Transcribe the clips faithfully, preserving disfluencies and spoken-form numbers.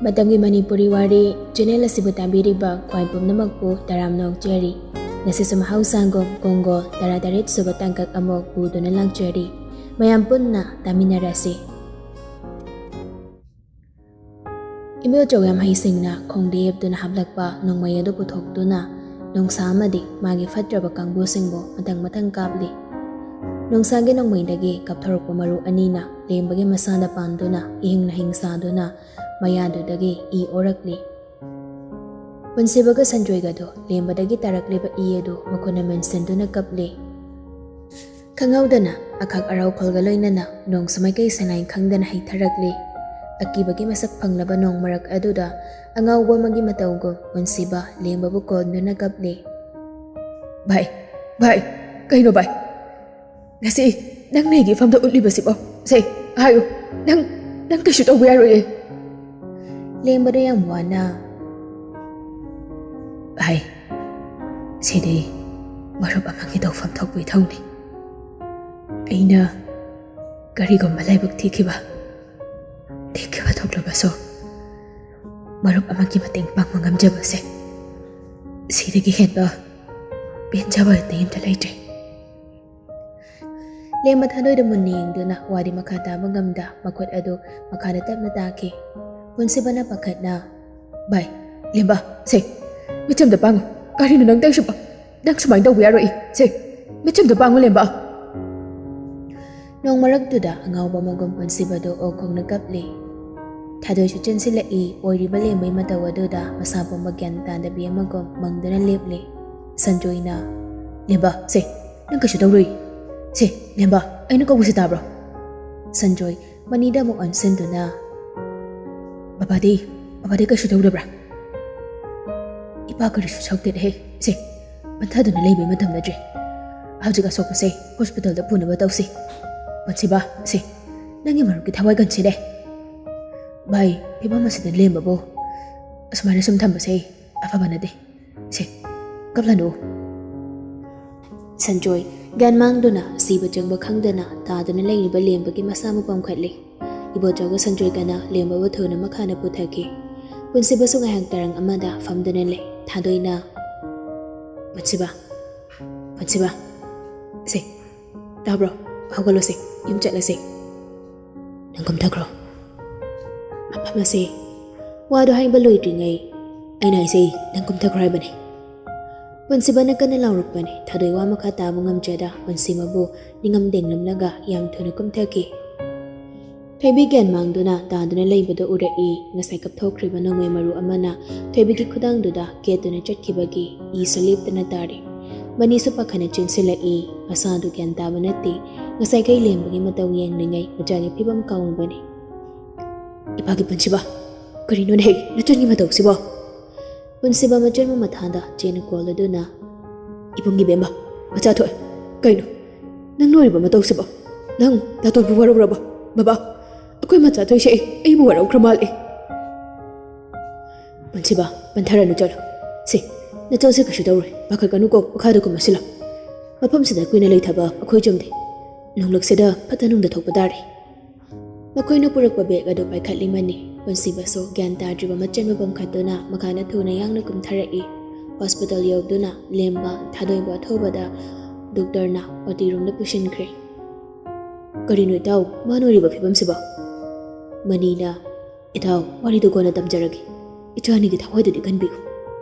ꯃꯇꯝꯒꯤ ꯃꯅꯤꯄꯨꯔꯤ ꯋꯥꯔꯤ ꯆꯦꯅꯦꯜ ꯑꯁꯤꯕꯨ ꯇꯥꯕꯤꯔꯤꯕ ꯈ꯭ꯋꯥꯏ ꯄꯨꯝꯅꯃꯛꯄꯨ ꯇꯔꯥꯝꯅ ꯑꯣꯛꯆꯔꯤ꯫ ꯉꯁꯤꯁꯨ ꯃꯍꯧꯁꯥꯒꯨꯝ ꯀꯣꯡꯒꯣꯜ ꯇꯔꯥꯇꯔꯦꯠ ꯁꯨꯕ ꯇꯥꯡꯀꯛ ꯑꯃ ꯄꯨꯗꯨꯅ ꯂꯥꯛꯆꯔꯤ꯫ ꯃꯌꯥꯝ ꯄꯨꯟꯅ ꯇꯥꯃꯤꯟꯅꯔꯁꯤ꯫ ꯏꯕꯣꯆꯧ ꯌꯥꯝꯍꯩꯁꯤꯡꯅ ꯈꯣꯡꯗ ꯌꯦꯞꯇꯨꯅ ꯍꯥꯞꯂꯛꯄ ꯅꯣꯡꯃꯩ ꯑꯗꯨ ꯄꯨꯊꯣꯛꯇꯨꯅ ꯅꯣꯡꯁꯥ ꯑꯃꯗꯤ ꯃꯥꯒꯤ ꯐꯠꯇ꯭ꯔꯕ ꯀꯥꯡꯕꯨꯁꯤꯡꯕꯨ ꯃꯊꯪ ꯃꯊꯪ ꯀꯥꯞꯂꯤ꯫ ꯅꯣꯡꯁꯥꯒꯤ ꯅꯣꯡꯃꯩꯗꯒꯤ ꯀꯥꯞꯊꯣꯔꯛꯄ ꯃꯔꯨ ꯑꯅꯤꯅ ꯂꯦꯝꯕꯒꯤ ꯃꯁꯥꯗ ꯄꯥꯟꯗꯨꯅ ꯏꯍꯤꯡ ꯅꯥꯍꯤꯡ ꯁꯥꯗꯨꯅ ꯃꯌꯥꯗꯨꯗꯒꯤ ꯏ ꯑꯣꯔꯛꯂꯤ꯫ ꯄꯨꯟꯁꯤꯕꯒ ꯁꯟꯖꯣꯏꯒꯗꯨ ꯂꯦꯝꯕꯗꯒꯤ ꯇꯥꯔꯛꯂꯤꯕ ꯏ ꯑꯗꯨ ꯃꯈꯨꯠꯅ ꯃꯦꯟꯁꯤꯟꯗꯨꯅ ꯀꯞꯂꯤ꯫ ꯈꯪꯍꯧꯗꯅ ꯑꯈꯥꯛ ꯑꯔꯥꯎꯈꯣꯜꯒ ꯂꯣꯏꯅꯅ ꯅꯣꯡꯁꯨ ꯃꯥꯏꯀꯩ ꯁꯅꯥꯏ ꯈꯪꯗꯅ ꯍꯩꯊꯔꯛꯂꯤ꯫ ꯑꯀꯤꯕꯒꯤ ꯃꯁꯛ ꯐꯪꯂꯕ ꯅꯣꯡ ꯃꯔꯛ ꯑꯗꯨꯗ ꯑꯉꯥꯎꯕ ꯑꯃꯒꯤ ꯃꯇꯧꯒꯨꯝ ꯄꯨꯟꯁꯤꯕ ꯂꯦꯝꯕꯕꯨ ꯀꯣꯟꯗꯨꯅ ꯀꯞꯂꯤ꯫ "ꯚꯥꯏ, ꯚꯥꯏ, ꯀꯩꯅꯣ ꯚꯥꯏ? ꯉꯁꯤ ꯅꯪ ꯅꯩꯒꯤ ꯐꯝꯗ ꯎꯠꯂꯤꯕꯁꯤꯕꯣ? ꯁꯦ, ꯍꯥꯏꯌꯨ, ꯅꯪ, ꯅꯪ ꯀꯩꯁꯨ ꯇꯧꯕ ꯌꯥꯔꯣꯏꯌꯦ?" ꯂꯦꯝꯕꯗ ꯌꯥꯝ ꯋꯥꯅ, "ꯚꯥꯏ, ꯁꯤꯗꯤ ꯃꯔꯨꯞ ꯑꯃꯒꯤ ꯇꯧꯐꯝ ꯊꯣꯛꯄ ꯏꯊꯧꯅꯤ꯫ ꯑꯩꯅ ꯀꯔꯤꯒꯨꯝꯕ ꯂꯥꯏꯕꯛ ꯊꯤꯈꯤꯕ, ꯊꯤꯈꯤꯕ ꯊꯣꯛꯂꯕꯁꯨ, ꯃꯔꯨꯞ ꯑꯃꯒꯤ ꯃꯇꯦꯡ ꯄꯥꯡꯕ ꯉꯝꯖꯕꯁꯦ, ꯁꯤꯗꯒꯤ ꯍꯦꯟꯕ ꯄꯦꯟꯖꯕ ꯑꯇꯩ ꯑꯝꯇ ꯂꯩꯇ꯭ꯔꯦ꯫" ꯂꯦꯝꯕ ꯊꯥꯗꯣꯏꯗ ꯃꯨꯟꯅ ꯌꯦꯡꯗꯨꯅ ꯋꯥꯗꯤ ꯃꯈꯥ ꯇꯥꯕ ꯉꯝꯗ ꯃꯈꯨꯠ ꯑꯗꯨ ꯃꯈꯥꯗ ꯇꯞꯅ ꯇꯥꯈꯤ꯫ ꯄꯨꯟꯁꯤꯕꯅ ꯄꯥꯈꯠꯅ, "ꯚꯥꯏ, ꯂꯦꯝꯕ, ꯁꯦ, ꯃꯤꯠꯁꯦ ꯑꯝꯇ ꯄꯥꯡꯉꯨ꯫ ꯀꯔꯤꯅꯣ ꯅꯪ ꯇꯧꯔꯤꯁꯤꯕꯣ? ꯅꯪ ꯁꯨꯃꯥꯏꯅ ꯇꯧꯕ ꯌꯥꯔꯣꯏ꯫ ꯁꯦ, ꯃꯤꯠꯁꯦ ꯑꯝꯇ ꯄꯥꯡꯉꯨ, ꯂꯦꯝꯕ꯫" ꯅꯣꯡ ꯃꯔꯛꯇꯨꯗ ꯑꯉꯥꯎꯕ ꯑꯃꯒꯨꯝ ꯄꯨꯟꯁꯤꯕꯗꯨ ꯑꯣꯛ ꯈꯣꯡꯅ ꯀꯞꯂꯤ꯫ ꯊꯥꯗꯣꯏꯁꯨ ꯆꯦꯟꯁꯤꯜꯂꯛꯏ꯫ ꯑꯣꯏꯔꯤꯕ ꯂꯦꯝꯕꯩ ꯃꯇꯧ ꯑꯗꯨꯗ ꯃꯁꯥ ꯄꯨꯝꯕ ꯒ꯭ꯌꯥꯟ ꯇꯥꯗꯕꯤ ꯑꯃꯒꯨꯝ ꯃꯪꯗꯨꯅ ꯂꯦꯞꯂꯤ꯫ ꯁꯟꯖꯣꯏꯅ, "ꯂꯦꯝꯕ, ꯁꯦ, ꯅꯪ ꯀꯩꯁꯨ ꯇꯧꯔꯣꯏ꯫ ꯁꯦ, ꯂꯦꯝꯕ, ꯑꯩꯅ ꯀꯧꯕꯁꯤ ꯇꯥꯕ꯭ꯔꯣ?" ꯁꯟꯖꯣꯏ ꯃꯅꯤꯗ ꯑꯃꯨꯛ ꯑꯣꯟꯁꯤꯟꯗꯨꯅ, "ꯕꯕꯥꯗꯤ, ꯕꯕꯥꯗꯤ ꯀꯩꯁꯨ ꯇꯧꯗꯕ꯭ꯔꯥ?" "ꯏꯄꯥ ꯀꯔꯤꯁꯨ ꯁꯣꯛꯇꯦꯅꯦꯍꯦ꯫ ꯁꯦ, ꯄꯟꯊꯗꯨꯅ ꯂꯩꯕꯩ ꯃꯇꯝ ꯅꯠꯇ꯭ꯔꯦ꯫ ꯍꯧꯖꯤꯛ ꯑꯁꯣꯛꯄꯁꯦ ꯍꯣꯁꯄꯤꯇꯥꯜꯗ ꯄꯨꯅꯕ ꯇꯧꯁꯤ꯫ ꯄꯨꯟꯁꯤꯕ, ꯁꯦ, ꯅꯪꯒꯤ ꯃꯔꯨꯞꯀꯤ ꯊꯋꯥꯏ ꯀꯟꯁꯤꯅꯦ꯫ ꯚꯥꯏ, ꯐꯤꯕꯝ ꯑꯁꯤꯗ ꯂꯦꯝꯕꯕꯨ ꯑꯁꯨꯃꯥꯏꯅ ꯁꯨꯝ ꯊꯝꯕꯁꯦ ꯑꯐꯕ ꯅꯠꯇꯦ꯫ ꯁꯦ, ꯀꯞꯂꯅꯨ꯫" ꯁꯟꯖꯣꯏ ꯒ꯭ꯌꯥꯟ ꯃꯥꯡꯗꯨꯅ ꯁꯤꯕ ꯆꯪꯕ ꯈꯪꯗꯅ ꯇꯥꯗꯨꯅ ꯂꯩꯔꯤꯕ ꯂꯦꯝꯕꯒꯤ ꯃꯁꯥ ꯑꯃ ꯄꯝꯈꯠꯂꯤ꯫ ꯏꯕꯣꯆꯧꯒ ꯁꯟꯖꯣꯏꯒꯅ ꯂꯦꯝꯕꯕꯨ ꯊꯨꯅ ꯃꯈꯥꯗ ꯄꯨꯊꯈꯤ꯫ ꯄꯨꯟꯁꯤꯕꯁꯨ ꯉꯥꯏꯍꯥꯛ ꯇꯔꯪ ꯑꯃꯗ ꯐꯝꯗꯨꯅ ꯂꯩ꯫ ꯊꯥꯗꯣꯏꯅ, "ꯄꯨꯟꯁꯤꯕ, ꯄꯨꯟꯁꯤꯕ, ꯁꯦ, ꯇꯥꯕ꯭ꯔꯣ? ꯍꯧꯒꯠꯂꯣꯁꯦ, ꯌꯨꯝ ꯆꯠꯂꯁꯦ꯫ ꯅꯪ ꯀꯨꯝꯊꯈ꯭ꯔꯣ꯫ ꯃꯐꯝ ꯑꯁꯦ", ꯋꯥꯗꯣ ꯍꯥꯏꯕ ꯂꯣꯏꯗ꯭ꯔꯤꯉꯩ, "ꯑꯩꯅ ꯍꯥꯏꯖꯩ, ꯅꯪ ꯀꯨꯝꯊꯈ꯭ꯔꯣ ꯍꯥꯏꯕꯅꯦ"꯫ ꯄꯨꯟꯁꯤꯕꯅ ꯀꯟꯅ ꯂꯥꯎꯔꯛꯄꯅꯤ꯫ ꯊꯥꯗꯣꯏ ꯋꯥ ꯃꯈꯥ ꯇꯥꯕ ꯉꯝꯖꯗ ꯄꯨꯟꯁꯤꯃꯕꯨ ꯅꯤꯡꯉꯝ ꯇꯦꯡꯂꯝꯂꯒ ꯌꯥꯝ ꯊꯨꯅ ꯀꯨꯝꯊꯈꯤ꯫ ꯊꯣꯏꯕꯤ ꯒ꯭ꯌꯥꯟ ꯃꯥꯡꯗꯨꯅ ꯇꯥꯗꯨꯅ ꯂꯩꯕꯗꯨ ꯎꯔꯛꯏ꯫ ꯉꯁꯥꯏ ꯀꯞꯊꯣꯛꯈ꯭ꯔꯤꯕ ꯅꯣꯡꯃꯩ ꯃꯔꯨ ꯑꯃꯅ ꯊꯣꯏꯕꯤꯒꯤ ꯈꯨꯗꯥꯡꯗꯨꯗ ꯀꯦꯠꯇꯨꯅ ꯆꯠꯈꯤꯕꯒꯤ ꯏꯁꯨ ꯂꯦꯞꯇꯅ ꯇꯥꯔꯤ꯫ ꯃꯅꯤꯁꯨ ꯄꯥꯈꯠꯅ ꯆꯦꯟꯁꯤꯜꯂꯛꯏ꯫ ꯃꯁꯥꯗꯨ ꯒ꯭ꯌꯥꯟ ꯇꯥꯕ ꯅꯠꯇꯦ꯫ ꯉꯁꯥꯏꯈꯩ ꯂꯦꯝꯕꯒꯤ ꯃꯇꯧ ꯌꯦꯡꯂꯤꯉꯩ ꯃꯆꯥꯒꯤ ꯐꯤꯕꯝ ꯀꯥꯎꯔꯨꯕꯅꯤ꯫ "ꯏꯄꯥꯒꯤ ꯄꯨꯟꯁꯤꯕ, ꯀꯔꯤꯅꯣꯅꯦ ꯍꯦ, ꯅꯆꯟꯒꯤ ꯃꯇꯧꯁꯤꯕꯣ?" ꯄꯨꯟꯁꯤꯕ ꯃꯆꯟꯕꯨ ꯃꯊꯥꯗ ꯆꯦꯟꯅ ꯀꯣꯜꯂꯗꯨꯅ, "ꯏꯕꯨꯡ ꯏꯕꯦꯝꯃ, ꯃꯆꯥ ꯊꯣꯛꯑꯦ꯫ ꯀꯩꯅꯣ ꯅꯪ ꯅꯣꯏꯔꯤꯕ ꯃꯇꯧꯁꯤꯕꯣ? ꯅꯪ ꯅꯥꯇꯣꯟꯕꯨ ꯋꯥꯔꯧꯔꯕ? ꯕꯕꯥ, ꯑꯩꯈꯣꯏ ꯃꯆꯥ ꯊꯣꯏꯁꯦ ꯑꯩꯕꯨ ꯋꯥꯔꯧꯈ꯭ꯔ ꯃꯥꯜꯂꯦ"꯫ "ꯄꯨꯟꯁꯤꯕ, ꯄꯟꯊꯔꯅꯨ, ꯆꯠꯂꯣ꯫ ꯁꯤ, ꯅꯆꯧꯁꯦ ꯀꯩꯁꯨ ꯇꯧꯔꯣꯏ꯫ ꯄꯥꯈꯠꯀꯅꯨꯀꯣ, ꯃꯈꯥꯗ ꯀꯨꯝꯃꯁꯤꯜꯂꯣ꯫ ꯃꯐꯝꯁꯤꯗ ꯀꯨꯏꯅ ꯂꯩꯊꯕ ꯑꯩꯈꯣꯏ ꯆꯨꯝꯗꯦ꯫ ꯅꯣꯡꯂꯛꯁꯤꯗ ꯐꯠꯇ ꯅꯨꯡꯗ ꯊꯣꯛꯄ ꯇꯥꯔꯦ"꯫ ꯃꯈꯣꯏꯅ ꯄꯨꯔꯛꯄ ꯕꯦꯒ ꯑꯗꯨ ꯄꯥꯏꯈꯠꯂꯤꯃꯅꯤ꯫ ꯄꯨꯟꯁꯤꯕꯁꯨ ꯒ꯭ꯌꯥꯟ ꯇꯥꯗ꯭ꯔꯤꯕ ꯃꯆꯟꯕꯨ ꯄꯝꯈꯠꯇꯨꯅ ꯃꯈꯥꯗ ꯊꯨꯅ ꯌꯥꯡꯅ ꯀꯨꯝꯊꯔꯛꯏ꯫ ꯍꯣꯁꯄꯤꯇꯥꯜ ꯌꯧꯗꯨꯅ ꯂꯦꯝꯕ ꯊꯥꯗꯣꯏꯕꯨ ꯑꯊꯨꯕꯗ ꯗꯣꯛꯇꯔꯅ ꯑꯣ ꯇꯤ ꯔꯨꯝꯗ ꯄꯨꯁꯤꯟꯈ꯭ꯔꯦ꯫ "ꯀꯔꯤꯅꯣ ꯏꯇꯥꯎ, ꯃꯥ ꯅꯣꯏꯔꯤꯕ ꯐꯤꯕꯝꯁꯤꯕꯣ?" ꯃꯅꯤꯅ, "ꯏꯇꯥꯎ, ꯋꯥꯔꯤꯗꯨ ꯀꯣꯟꯅ ꯇꯝꯖꯔꯒꯦ꯫ ꯏꯆꯥ ꯑꯅꯤꯒꯤ ꯊꯋꯥꯏꯗꯨꯗꯤ ꯀꯟꯕꯤꯌꯨ"꯫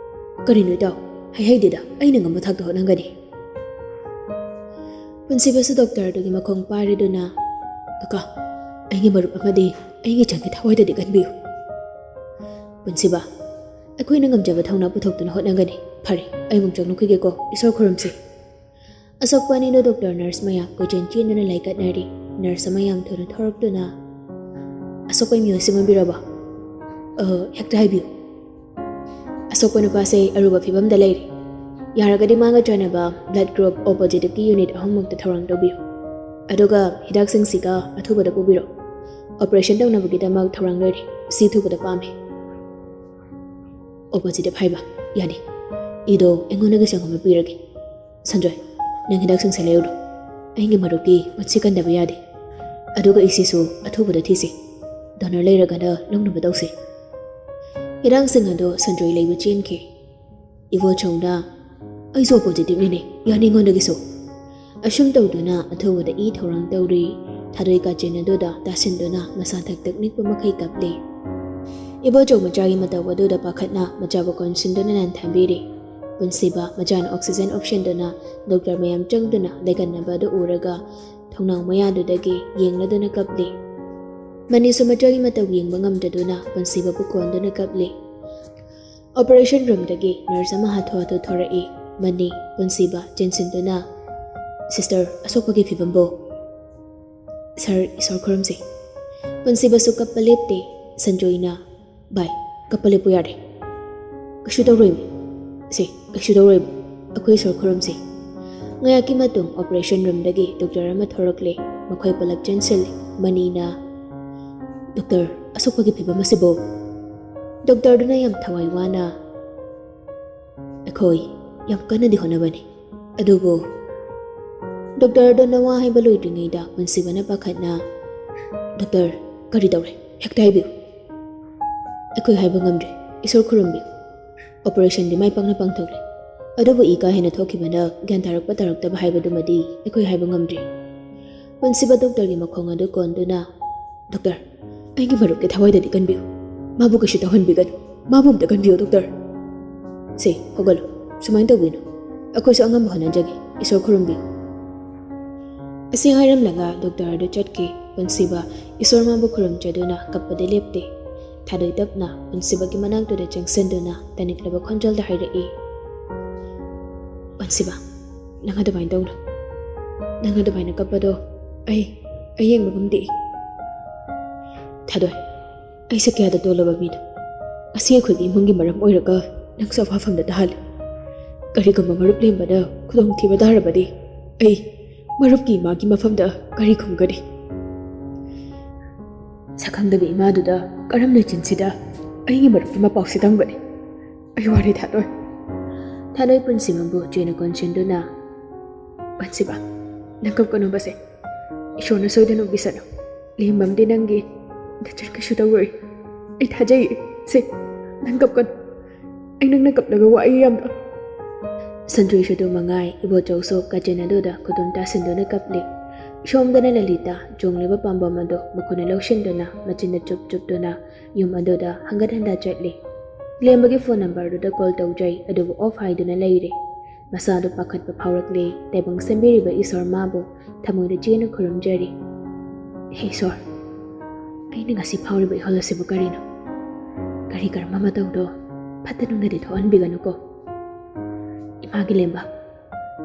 "ꯀꯔꯤꯅꯣ ꯏꯇꯥꯎ? ꯍꯥꯏꯍꯩꯗꯦꯗ, ꯑꯩꯅ ꯉꯝꯕ ꯊꯥꯛꯇ ꯍꯣꯠꯅꯒꯅꯤ"꯫ ꯄꯨꯟꯁꯤꯕꯁꯨ ꯗꯣꯛꯇꯔꯗꯨꯒꯤ ꯃꯈꯣꯡ ꯄꯥꯏꯔꯗꯨꯅ, "ꯀꯀꯥ, ꯑꯩꯒꯤ ꯃꯔꯨꯞ ꯑꯃꯗꯤ ꯑꯩꯒꯤ ꯏꯆꯥꯒꯤ ꯊꯋꯥꯏꯗꯗꯤ ꯀꯟꯕꯤꯌꯨ"꯫ ꯄꯨꯟꯁꯤꯕ, "ꯑꯩꯈꯣꯏꯅ ꯉꯝꯖꯕ ꯊꯧꯅꯥ ꯄꯨꯊꯣꯛꯇꯨꯅ ꯍꯣꯠꯅꯒꯅꯤ꯫ ꯐꯔꯦ, ꯑꯩ ꯑꯃꯨꯛ ꯆꯪꯂꯨꯈꯤꯒꯦꯀꯣ, ꯏꯁꯣꯔ ꯈꯨꯔꯨꯝꯁꯤ"꯫ ꯑꯁꯣꯛꯄ ꯑꯅꯤꯗꯨ ꯗꯣꯛꯇꯔ ꯅꯔꯁ ꯃꯌꯥꯝ ꯀꯣꯏꯆꯦꯟ ꯆꯦꯟꯗꯨꯅ ꯂꯩꯀꯠꯅꯔꯤ꯫ ꯅꯔꯁ ꯑꯃ ꯌꯥꯝ ꯊꯨꯅ ꯊꯣꯔꯛꯇꯨꯅ, "ꯑꯁꯣꯛꯄ ꯃꯤꯑꯣꯏꯁꯤꯡ ꯑꯣꯏꯕꯤꯔꯕ?" "ꯑ, ꯍꯦꯛꯇ ꯍꯥꯏꯕꯤꯌꯨ"꯫ "ꯑꯁꯣꯛꯄ ꯅꯨꯄꯥꯁꯦ ꯑꯔꯨꯕ ꯐꯤꯕꯝꯗ ꯂꯩꯔꯤ꯫ ꯌꯥꯔꯒꯗꯤ ꯃꯥꯒ ꯆꯥꯟꯅꯕ ꯕ꯭ꯂꯗ ꯒ꯭ꯔꯨꯞ ꯑꯣ ꯄꯣꯖꯤꯇꯤꯚꯀꯤ ꯌꯨꯅꯤꯠ ꯑꯍꯨꯝꯃꯛꯇ ꯊꯧꯔꯥꯡ ꯇꯧꯕꯤꯌꯨ꯫ ꯑꯗꯨꯒ ꯍꯤꯗꯥꯛꯁꯤꯡꯁꯤꯒ ꯑꯊꯨꯕꯗ ꯄꯨꯕꯤꯔꯣ꯫ ꯑꯣꯄꯔꯦꯁꯟ ꯇꯧꯅꯕꯒꯤꯗꯃꯛ ꯊꯧꯔꯥꯡ ꯂꯣꯏꯔꯦ꯫ ꯁꯤ ꯊꯨꯕꯗ ꯄꯥꯝꯃꯦ"꯫ "ꯑꯣ ꯄꯣꯖꯤꯇꯤꯚ ꯍꯥꯏꯕ? ꯌꯥꯅꯤ꯫ ꯏꯗꯣ ꯑꯩꯉꯣꯟꯗꯒꯤ ꯁꯪꯒꯣꯝ ꯑꯃ ꯄꯤꯔꯒꯦ꯫ ꯁꯟꯖꯣꯏ, ꯅꯪ ꯍꯤꯗꯥꯛꯁꯤꯡꯁꯦ ꯂꯩꯔꯨꯔꯣ꯫ ꯑꯩꯒꯤ ꯃꯔꯨꯞꯀꯤ ꯃꯆꯤ ꯀꯟꯗꯕ ꯌꯥꯗꯦ"꯫ ꯑꯗꯨꯒ ꯏꯁꯤꯁꯨ ꯑꯊꯨꯕꯗ ꯊꯤꯁꯤ꯫ ꯗꯣꯅꯔ ꯂꯩꯔꯒꯅ ꯂꯧꯅꯕ ꯇꯧꯁꯤ꯫ ꯏꯔꯥꯡꯁꯤꯡ ꯑꯗꯨ ꯁꯟꯖꯣꯏ ꯂꯩꯕ ꯆꯦꯟꯈꯤ꯫ ꯏꯕꯣꯆꯧꯅ, "ꯑꯩꯁꯨ ꯄꯣꯖꯤꯇꯤꯚꯅꯤꯅꯦ, ꯌꯥꯅꯤꯡꯉꯣꯟꯗꯒꯤꯁꯨ"꯫ ꯑꯁꯨꯝ ꯇꯧꯗꯨꯅ ꯑꯊꯨꯕꯗ ꯏ ꯊꯧꯔꯥꯡ ꯇꯧꯔꯤ꯫ ꯊꯥꯗꯣꯏ ꯀꯥꯆꯤꯟ ꯑꯗꯨꯗ ꯇꯥꯁꯤꯟꯗꯨꯅ ꯃꯁꯥ ꯊꯛ ꯊꯛ ꯅꯤꯛꯄ ꯃꯈꯩ ꯀꯞꯂꯤ꯫ ꯏꯕꯣꯆꯧ ꯃꯆꯥꯒꯤ ꯃꯇꯧ ꯑꯗꯨꯗ ꯄꯥꯈꯠꯅ ꯃꯆꯥꯕꯨ ꯀꯣꯟꯁꯤꯟꯗꯨꯅ ꯅꯥꯟꯊꯕꯤꯔꯤ꯫ ꯄꯨꯟꯁꯤꯕ ꯃꯆꯥꯅ ꯑꯣꯛꯁꯤꯖꯦꯟ ꯑꯣꯞꯁꯤꯟꯗꯨꯅ ꯗꯣꯛꯇꯔ ꯃꯌꯥꯝ ꯆꯪꯗꯨꯅ ꯂꯩꯒꯟꯅꯕ ꯑꯗꯨ ꯎꯔꯒ ꯊꯣꯡꯅꯥꯎ ꯃꯌꯥꯗꯨꯗꯒꯤ ꯌꯦꯡꯂꯗꯨꯅ ꯀꯞꯂꯤ꯫ ꯃꯅꯤꯁꯨ ꯃꯆꯥꯒꯤ ꯃꯇꯧ ꯌꯦꯡꯕ ꯉꯝꯗꯗꯨꯅ ꯄꯨꯟꯁꯤꯕꯕꯨ ꯀꯣꯟꯗꯨꯅ ꯀꯞꯂꯤ꯫ ꯑꯣꯄꯔꯦꯁꯟ ꯔꯨꯝꯗꯒꯤ ꯅꯔꯁ ꯑꯃ ꯍꯥꯊꯨ ꯍꯥꯊꯨ ꯊꯣꯔꯛꯏ꯫ Money, ꯄꯨꯟꯁꯤꯕ ꯆꯦꯟꯁꯤꯟꯗꯨꯅ, "sister, ꯑꯁꯣꯛꯄꯒꯤ ꯐꯤꯕꯝꯕꯨ?" "ꯁꯥꯔ, ꯏꯁꯣꯔ ꯈꯨꯔꯨꯝꯁꯤ"꯫ ꯄꯨꯟꯁꯤꯕꯁꯨ ꯀꯞꯄ ꯂꯦꯞꯇꯦ꯫ ꯁꯟꯖꯣꯏꯅ, "ꯚꯥꯏ, ꯀꯞꯄ ꯂꯦꯞꯄꯨ ꯌꯥꯔꯦ꯫ ꯀꯩꯁꯨ ꯇꯧꯔꯣꯏꯃꯤ꯫ ꯁꯦ, ꯀꯩꯁꯨ ꯇꯧꯔꯣꯏꯃꯤ꯫ ꯑꯩꯈꯣꯏ ꯏꯁꯣꯔ ꯈꯨꯔꯨꯝꯁꯤ"꯫ ꯉꯥꯏꯍꯥꯛꯀꯤ ꯃꯇꯨꯡ ꯑꯣꯄꯔꯦꯁꯟ ꯔꯨꯝꯗꯒꯤ ꯗꯣꯛꯇꯔ ꯑꯃ ꯊꯣꯔꯛꯂꯦ꯫ ꯃꯈꯣꯏ ꯄꯨꯂꯞ ꯆꯦꯟꯁꯤꯜꯂꯦ꯫ ꯃꯅꯤꯅ, "ꯗꯣꯛꯇꯔ, ꯑꯁꯣꯛꯄꯒꯤ ꯐꯤꯕꯝ ꯑꯁꯤꯕꯨ?" ꯗꯣꯛꯇꯔꯗꯨꯅ ꯌꯥꯝ ꯊꯋꯥꯏ ꯋꯥꯅ, "ꯑꯩꯈꯣꯏ ꯌꯥꯝ ꯀꯟꯅꯗꯤ ꯍꯣꯠꯅꯕꯅꯤ, ꯑꯗꯨꯕꯨ"꯫ ꯗꯣꯛꯇꯔꯗꯨꯅ ꯋꯥ ꯍꯥꯏꯕ ꯂꯣꯏꯗ꯭ꯔꯤꯉꯩꯗ ꯄꯨꯟꯁꯤꯕꯅ ꯄꯥꯈꯠꯅ, "ꯗꯣꯛꯇꯔ, ꯀꯔꯤ ꯇꯧꯔꯦ? ꯍꯦꯛꯇ ꯍꯥꯏꯕꯤꯌꯨ"꯫ "ꯑꯩꯈꯣꯏ ꯍꯥꯏꯕ ꯉꯝꯗ꯭ꯔꯦ, ꯏꯁꯣꯔ ꯈꯨꯔꯨꯝꯕꯤꯌꯨ꯫ ꯑꯣꯄꯔꯦꯁꯟꯗꯤ ꯃꯥꯏ ꯄꯥꯛꯅ ꯄꯥꯡꯊꯣꯛꯂꯦ, ꯑꯗꯨꯕꯨ ꯏ ꯀꯥ ꯍꯦꯟꯅ ꯊꯣꯛꯈꯤꯕꯅ ꯒ꯭ꯌꯥꯟ ꯇꯥꯔꯛꯄ ꯇꯥꯔꯛꯇꯕ ꯍꯥꯏꯕꯗꯨꯃꯗꯤ ꯑꯩꯈꯣꯏ ꯍꯥꯏꯕ ꯉꯝꯗ꯭ꯔꯤ"꯫ ꯄꯨꯟꯁꯤꯕ ꯗꯣꯛꯇꯔꯒꯤ ꯃꯈꯣꯡ ꯑꯗꯨ ꯀꯣꯟꯗꯨꯅ, "ꯗꯣꯛꯇꯔ, ꯑꯩꯒꯤ ꯃꯔꯨꯞꯀꯤ ꯊꯋꯥꯏꯗꯗꯤ ꯀꯟꯕꯤꯌꯨ꯫ ꯃꯥꯕꯨ ꯀꯩꯁꯨ ꯇꯧꯍꯟꯕꯤꯒꯅꯨ꯫ ꯃꯥꯕꯨ ꯑꯝꯇ ꯀꯟꯕꯤꯌꯨ, ꯗꯣꯛꯇꯔ꯫ ꯁꯦ, ꯍꯧꯒꯠꯂꯨ꯫ ꯁꯨꯃꯥꯏꯅ ꯇꯧꯕꯤꯅꯨ꯫ ꯑꯩꯈꯣꯏꯁꯨ ꯑꯉꯝꯕ ꯍꯣꯠꯅꯖꯒꯦ꯫ ꯏꯁꯣꯔ ꯈꯨꯔꯨꯝꯕꯤꯌꯨ"꯫ ꯑꯁꯤ ꯍꯥꯏꯔꯝꯂꯒ ꯗꯣꯛꯇꯔ ꯑꯗꯨ ꯆꯠꯈꯤ꯫ ꯄꯨꯟꯁꯤꯕ ꯏꯁꯣꯔ ꯃꯥꯕꯨ ꯈꯨꯔꯨꯝꯖꯗꯨꯅ ꯀꯞꯄꯗꯤ ꯂꯦꯞꯇꯦ꯫ ꯊꯥꯗꯣꯏ ꯇꯞꯅ ꯄꯨꯟꯁꯤꯕꯒꯤ ꯃꯅꯥꯛꯇꯨꯗ ꯆꯪꯁꯤꯟꯗꯨꯅ ꯇꯅꯤꯛꯂꯕ ꯈꯣꯟꯖꯦꯜꯗ ꯍꯥꯏꯔꯛꯏ, "ꯄꯨꯟꯁꯤꯕ, ꯅꯪ ꯑꯗꯨꯃꯥꯏꯅ ꯇꯧꯅꯨ꯫ ꯅꯪ ꯑꯗꯨꯃꯥꯏꯅ ꯀꯞꯄꯗꯣ ꯑꯩ, ꯑꯩ ꯌꯦꯡꯕ ꯉꯝꯗꯦ꯫ ꯊꯥꯗꯣꯏ, ꯑꯩꯁꯦ ꯀꯌꯥꯗ ꯇꯣꯜꯂꯕ ꯃꯤꯅꯣ? ꯉꯁꯤ ꯑꯩꯈꯣꯏꯒꯤ ꯏꯃꯨꯡꯒꯤ ꯃꯔꯝ ꯑꯣꯏꯔꯒ ꯅꯪꯁꯨ ꯑꯐꯐꯝꯗ ꯇꯥꯍꯜꯂꯦ꯫ ꯀꯔꯤꯒꯨꯝꯕ ꯃꯔꯨꯞ ꯂꯦꯝꯕꯗ ꯈꯨꯗꯣꯡꯊꯤꯕ ꯇꯥꯔꯕꯗꯤ ꯑꯩ ꯃꯔꯨꯞꯀꯤ ꯏꯃꯥꯒꯤ ꯃꯐꯝꯗ ꯀꯔꯤ ꯈꯨꯝꯒꯅꯤ? ꯁꯛꯈꯪꯗꯕ ꯏꯃꯥꯗꯨꯗ ꯀꯔꯝꯅ ꯆꯤꯟꯁꯤꯗ ꯑꯩꯒꯤ ꯃꯔꯨꯞꯀꯤ ꯃꯄꯥꯎꯁꯤ ꯇꯝꯒꯅꯤ? ꯑꯩ ꯋꯥꯔꯦ, ꯊꯥꯗꯣꯏ"꯫ ꯊꯥꯗꯣꯏ ꯄꯨꯟꯁꯤꯕꯕꯨ ꯆꯦꯅ ꯀꯣꯟꯁꯤꯟꯗꯨꯅ, "ꯄꯨꯟꯁꯤꯕ, ꯅꯪ ꯀꯞꯀꯅꯨꯕꯁꯦ꯫ ꯏꯁꯣꯔꯅ ꯁꯣꯏꯗꯅ ꯎꯕꯤꯁꯅꯨ꯫ ꯂꯦꯝꯕꯝꯗꯤ ꯅꯪꯒꯤ ꯅꯆꯟ ꯀꯩꯁꯨ ꯇꯧꯔꯣꯏ꯫ ꯑꯩ ꯊꯥꯖꯩꯌꯦ꯫ ꯁꯦ, ꯅꯪ ꯀꯞꯀꯅꯨ꯫ ꯑꯩ ꯅꯪꯅ ꯀꯞꯂꯒ ꯋꯥꯏ ꯌꯥꯝꯅ꯫ ꯁꯟꯇ꯭ꯔꯤꯁꯨ ꯑꯗꯨ ꯃꯉꯥꯏ, ꯏꯕꯣꯆꯧꯁꯨ ꯀꯥꯆꯤꯟ ꯑꯗꯨꯗ ꯈꯨꯗꯨꯝ ꯇꯥꯁꯤꯟꯗꯨꯅ ꯀꯞꯂꯤ꯫ ꯁꯣꯝꯗꯅ ꯂꯂꯤꯇꯥ ꯆꯣꯡꯂꯤꯕ ꯄꯥꯝꯕꯣꯝ ꯑꯗꯨ ꯃꯈꯨꯠꯅ ꯂꯧꯁꯤꯟꯗꯨꯅ ꯃꯆꯤꯟꯅ ꯆꯨꯞ ꯆꯨꯞꯇꯨꯅ ꯌꯨꯝ ꯑꯗꯨꯗ ꯍꯪꯒꯠ ꯍꯟꯗ ꯆꯠꯂꯤ꯫ ꯂꯦꯝꯕꯒꯤ ꯐꯣꯟ ꯅꯝꯕꯔꯗꯨꯗ ꯀꯣꯜ ꯇꯧꯖꯩ, ꯑꯗꯨꯕꯨ ꯑꯣꯐ ꯍꯥꯏꯗꯨꯅ ꯂꯩꯔꯦ꯫ ꯃꯁꯥꯗꯨ ꯄꯥꯈꯠꯄ ꯐꯥꯎꯔꯛꯂꯦ꯫ ꯇꯥꯏꯕꯪ ꯁꯦꯝꯕꯤꯔꯤꯕ ꯏꯁꯣꯔ ꯃꯥꯕꯨ ꯊꯃꯣꯏꯗ ꯆꯦꯠꯅ ꯈꯨꯔꯨꯝꯖꯔꯤ꯫ ꯍꯦ ꯏꯁꯣꯔ, ꯑꯩꯅ ꯉꯁꯤ ꯐꯥꯎꯔꯤꯕ ꯏꯍꯣꯜ ꯑꯁꯤꯕꯨ ꯀꯔꯤꯅꯣ? ꯀꯔꯤ ꯀꯔꯝꯕ ꯃꯇꯧꯗꯣ ꯐꯠꯇ ꯅꯨꯡꯗꯗꯤ ꯊꯣꯛꯍꯟꯕꯤꯒꯅꯨꯀꯣ꯫ ꯏꯃꯥꯒꯤ ꯂꯦꯝꯕ,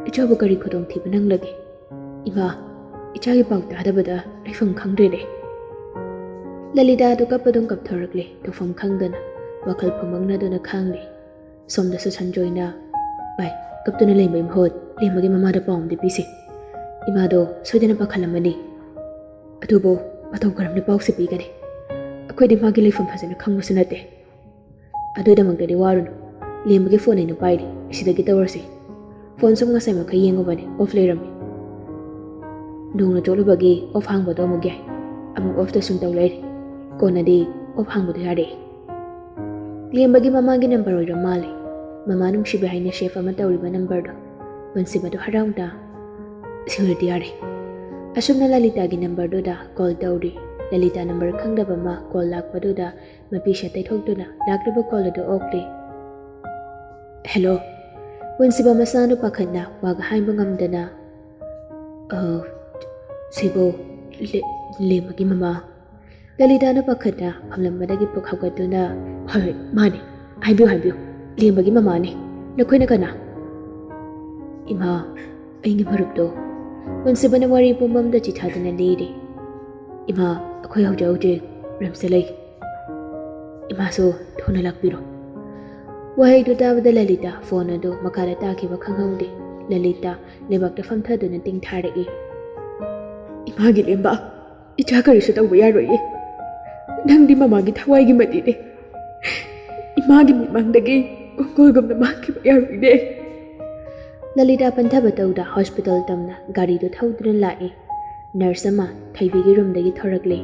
ꯏꯆꯥꯕꯨ ꯀꯔꯤ ꯈꯨꯗꯣꯡꯊꯤꯕ ꯅꯪꯂꯒꯦ? ꯏꯃꯥ, ꯏꯆꯥꯒꯤ ꯄꯥꯎ ꯇꯥꯗꯕꯗ ꯂꯩꯐꯝ ꯈꯪꯗ꯭ꯔꯦꯅꯦ꯫ ꯂꯂꯤꯇꯥꯗꯨ ꯀꯞꯄꯗꯨꯝ ꯀꯞꯊꯣꯔꯛꯂꯦ, ꯇꯧꯐꯝ ꯈꯪꯗꯅ ꯋꯥꯈꯜ ꯐꯨꯃꯪꯅꯗꯨꯅ ꯈꯥꯡꯂꯦ꯫ ꯁꯣꯝꯗꯁꯨ ꯁꯟꯖꯣꯏꯅ, "ꯚꯥꯏ, ꯀꯞꯇꯨꯅ ꯂꯩꯕꯩ ꯃꯍꯨꯠ ꯂꯦꯝꯕꯒꯤ ꯃꯃꯥꯗ ꯄꯥꯎ ꯑꯃꯗꯤ ꯄꯤꯁꯤ꯫ ꯏꯃꯥꯗꯣ ꯁꯣꯏꯗꯅ ꯄꯥꯈꯠꯂꯝꯃꯅꯤ꯫ ꯑꯗꯨꯕꯨ ꯃꯇꯧ ꯀꯔꯝꯅ ꯄꯥꯎꯁꯤ ꯄꯤꯒꯅꯤ? ꯑꯩꯈꯣꯏꯗꯤ ꯃꯥꯒꯤ ꯂꯩꯐꯝ ꯐꯖꯅ ꯈꯪꯕꯁꯨ ꯅꯠꯇꯦ꯫ ꯑꯗꯨꯒꯤꯗꯃꯛꯇꯗꯤ ꯋꯥꯔꯨꯅꯨ꯫ ꯂꯦꯝꯕꯒꯤ ꯐꯣꯟ ꯑꯩꯅ ꯄꯥꯏꯔꯤ꯫ ꯑꯁꯤꯗꯒꯤ ꯇꯧꯔꯁꯤ꯫ ꯐꯣꯟ ꯁꯨꯝ ꯉꯁꯥꯏ ꯃꯈꯩ ꯌꯦꯡꯉꯨꯕꯅꯤ, ꯑꯣꯐ ꯂꯩꯔꯝꯃꯤ꯫ ꯅꯣꯡꯅ ꯆꯣꯠꯂꯨꯕꯒꯤ ꯑꯣꯐ ꯍꯥꯡꯕꯗꯣ ꯑꯃꯨꯛ ꯌꯥꯏ꯫ ꯑꯃꯨꯛ ꯑꯣꯐꯇ ꯁꯨꯝ ꯇꯧ ꯂꯩꯔꯦ꯫ ꯀꯣꯟꯅꯗꯤ ꯑꯣꯐ ꯍꯥꯡꯕꯗꯣ ꯌꯥꯔꯛꯑꯦ꯫ ꯂꯦꯝꯕꯒꯤ ꯃꯃꯥꯒꯤ ꯅꯝꯕꯔ ꯑꯣꯏꯔ ꯃꯥꯜꯂꯦ꯫ ꯃꯃꯥ ꯅꯨꯡꯁꯤꯕꯤ ꯍꯥꯏꯅ ꯁꯦꯐ ꯑꯃ ꯇꯧꯔꯤꯕ ꯅꯝꯕꯔꯗꯣ꯫ ꯄꯨꯟꯁꯤꯕꯗꯣ ꯍꯔꯥꯎꯅ, "ꯁꯤ ꯑꯣꯏꯔꯗꯤ ꯌꯥꯔꯦ"꯫ ꯑꯁꯨꯝꯅ ꯂꯂꯤꯇꯥꯒꯤ ꯅꯝꯕꯔꯗꯨꯗ ꯀꯣꯜ ꯇꯧꯔꯤ꯫ ꯂꯂꯤꯇꯥ ꯅꯝꯕꯔ ꯈꯪꯗꯕ ꯑꯃ ꯀꯣꯜ ꯂꯥꯛꯄꯗꯨꯗ ꯃꯄꯤꯁꯦ ꯇꯩꯊꯣꯛꯇꯨꯅ ꯂꯥꯛꯂꯤꯕ ꯀꯣꯜ ꯑꯗꯨ ꯑꯣꯛꯂꯤ꯫ "ꯍꯦꯜꯂꯣ, ꯄꯨꯟꯁꯤꯕ ꯃꯆꯥꯅꯨꯄꯥ ꯈꯠꯅ ꯋꯥꯒ ꯍꯥꯏꯕ ꯉꯝꯗꯅ, ꯑ, ꯁꯤꯕꯨ ꯂꯦ-, ꯂꯦꯝꯕꯒꯤ ꯃꯃꯥ?" ꯂꯂꯤꯇꯥꯅ ꯄꯥꯈꯠꯅ ꯐꯝꯂꯝꯕꯗꯒꯤ ꯄꯨꯛ ꯍꯧꯒꯠꯇꯨꯅ, "ꯍꯣꯏ, ꯍꯣꯏ, ꯃꯥꯅꯦ꯫ ꯍꯥꯏꯕꯤꯌꯨ, ꯍꯥꯏꯕꯤꯌꯨ꯫ ꯂꯦꯝꯕꯒꯤ ꯃꯃꯥꯅꯦ꯫ ꯅꯈꯣꯏꯅ ꯀꯅꯥ?" "ꯏꯃꯥ, ꯑꯩꯒꯤ ꯃꯔꯨꯞꯇꯣ꯫" ꯄꯨꯟꯁꯤꯕꯅ ꯋꯥꯔꯤ ꯄꯨꯝꯕꯝꯗ ꯆꯤꯊꯗꯨꯅ ꯂꯤꯔꯤ꯫ "ꯏꯃꯥ, ꯑꯩꯈꯣꯏ ꯍꯧꯖꯤꯛ ꯍꯧꯖꯤꯛ ꯔꯤꯝꯁꯇ ꯂꯩ꯫ ꯏꯃꯥꯁꯨ ꯊꯨꯅ ꯂꯥꯛꯄꯤꯔꯣ꯫" ꯋꯥꯍꯩꯗꯨ ꯇꯥꯕꯗ ꯂꯂꯤꯇꯥ ꯐꯣꯟ ꯑꯗꯨ ꯃꯈꯥꯗ ꯇꯥꯈꯤꯕ ꯈꯪꯍꯧꯗꯦ꯫ ꯂꯂꯤꯇꯥ ꯂꯩꯕꯥꯛꯇ ꯐꯝꯊꯗꯨꯅ ꯇꯤꯡꯊꯥꯔꯛꯏ꯫ "ꯏꯃꯥꯒꯤ ꯂꯦꯝꯕ, ꯏꯆꯥ ꯀꯔꯤꯁꯨ ꯇꯧꯕ ꯌꯥꯔꯣꯏꯌꯦ꯫ ꯅꯪꯗꯤ ꯃꯃꯥꯒꯤ ꯊꯋꯥꯏꯒꯤ ꯃꯇꯤꯅꯦ꯫ ꯏꯃꯥꯒꯤ ꯃꯤꯠꯃꯥꯡꯗꯒꯤ ꯀꯣꯡꯒꯣꯜꯒꯨꯝꯅ ꯃꯥꯡꯈꯤꯕ ꯌꯥꯔꯣꯏꯅꯦ꯫" ꯂꯂꯤꯇꯥ ꯄꯟꯊꯕ ꯇꯧꯗ ꯍꯣꯁꯄꯤꯇꯥꯜ ꯇꯝꯅ ꯒꯥꯔꯤꯗꯨ ꯊꯧꯗꯨꯅ ꯂꯥꯛꯏ꯫ ꯅꯔꯁ ꯑꯃ ꯊꯣꯏꯕꯤꯒꯤ ꯔꯨꯝꯗꯒꯤ ꯊꯣꯔꯛꯂꯦ꯫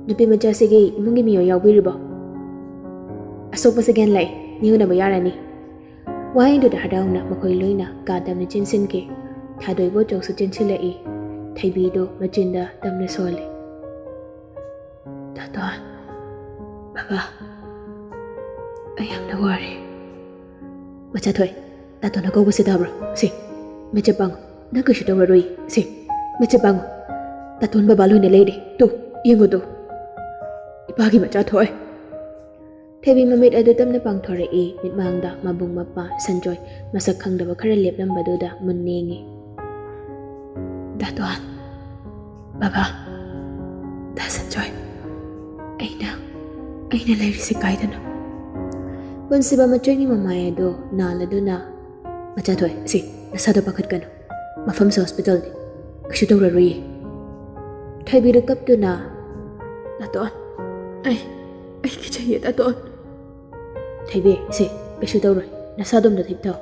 "ꯅꯨꯄꯤ ꯃꯆꯥꯁꯤꯒꯤ ꯏꯃꯨꯡꯒꯤ ꯃꯤꯑꯣꯏ ꯌꯥꯎꯕꯤꯔꯤꯕꯣ? ꯑꯁꯣꯛꯄꯁꯦ ꯒ꯭ꯌꯥꯟ ꯂꯥꯛꯑꯦ, ꯅꯤꯡꯍꯟꯅꯕ ꯌꯥꯔꯅꯤ꯫" ꯋꯥꯍꯩꯗꯨꯗ ꯍꯔꯥꯎꯅ ꯃꯈꯣꯏ ꯂꯣꯏꯅ ꯀꯥ ꯇꯝꯅ ꯆꯦꯟꯁꯤꯟꯈꯤ꯫ ꯊꯥꯗꯣꯏ ꯏꯕꯣꯆꯧꯁꯨ ꯆꯦꯟꯁꯤꯜꯂꯛꯏ꯫ ꯊꯣꯏꯕꯤꯗꯨ ꯃꯆꯤꯟꯗ ꯇꯝꯅ ꯁꯣꯜꯂꯤ꯫ "ꯗꯥꯇꯣꯟ, ꯕꯕꯥ, ꯑꯩ ꯌꯥꯝꯅ ꯋꯥꯔꯦ꯫" "ꯃꯆꯥꯊꯣꯏ, ꯗꯥꯇꯣꯟꯅ ꯀꯧꯕꯁꯤ ꯇꯥꯕ꯭ꯔꯣ? ꯁꯦ, ꯃꯤꯠꯁꯦ ꯄꯥꯡꯉꯨ꯫ ꯅꯪ ꯀꯩꯁꯨ ꯇꯧꯔꯔꯣꯏ꯫ ꯁꯦ, ꯃꯤꯠꯁꯦ ꯄꯥꯡꯉꯨ꯫ ꯗꯥꯇꯣꯟ ꯕꯕꯥ ꯂꯣꯏꯅ ꯂꯩꯔꯦ꯫ ꯇꯨ, ꯌꯦꯡꯉꯨ ꯇꯨ꯫ ꯏꯄꯥꯒꯤ ꯃꯆꯥꯊꯣꯏ꯫" ꯊꯣꯏꯕꯤ ꯃꯃꯤꯠ ꯑꯗꯨ ꯇꯞꯅ ꯄꯥꯡꯊꯣꯔꯛꯏ꯫ ꯃꯤꯠꯃꯥꯡꯗ ꯃꯕꯨꯡ ꯃꯧꯄ꯭ꯋꯥ ꯁꯟꯖꯣꯏ ꯃꯁꯛ ꯈꯪꯗꯕ ꯈꯔ ꯂꯦꯞꯂꯝꯕꯗꯨꯗ ꯃꯨꯟꯅ ꯌꯦꯡꯉꯤ꯫ "ꯗꯥꯇꯣꯟ, ꯕꯕꯥ, ꯗꯥ ꯁꯟꯖꯣꯏ, ꯑꯩꯅ, ꯑꯩꯅ ꯂꯩꯔꯤꯁꯦ ꯀꯥꯏꯗꯅꯣ?" ꯄꯨꯟꯁꯤꯕ ꯃꯆꯣꯏꯒꯤ ꯃꯃꯥꯏ ꯑꯗꯨ ꯅꯥꯜꯂꯗꯨꯅ, "ꯃꯆꯥꯊꯣꯏ, ꯁꯤ, ꯅꯁꯥꯗꯣ ꯄꯥꯈꯠꯀꯅꯨ꯫ ꯃꯐꯝꯁꯦ ꯍꯣꯁꯄꯤꯇꯥꯜꯅꯤ꯫ ꯀꯩꯁꯨ ꯇꯧꯔꯔꯣꯏꯌꯦ꯫" ꯊꯣꯏꯕꯤꯗꯨ ꯀꯞꯇꯨꯅ, "ꯗꯥꯇꯣꯟ, ꯑꯩ, ꯑꯩ ꯀꯤꯖꯩꯌꯦ, ꯗꯥꯇꯣꯟ꯫" "ꯊꯣꯏꯕꯤ, ꯁꯦ, ꯀꯩꯁꯨ ꯇꯧꯔꯣꯏ꯫ ꯅꯁꯥꯗꯣꯝꯗ ꯊꯤꯞꯊꯧ꯫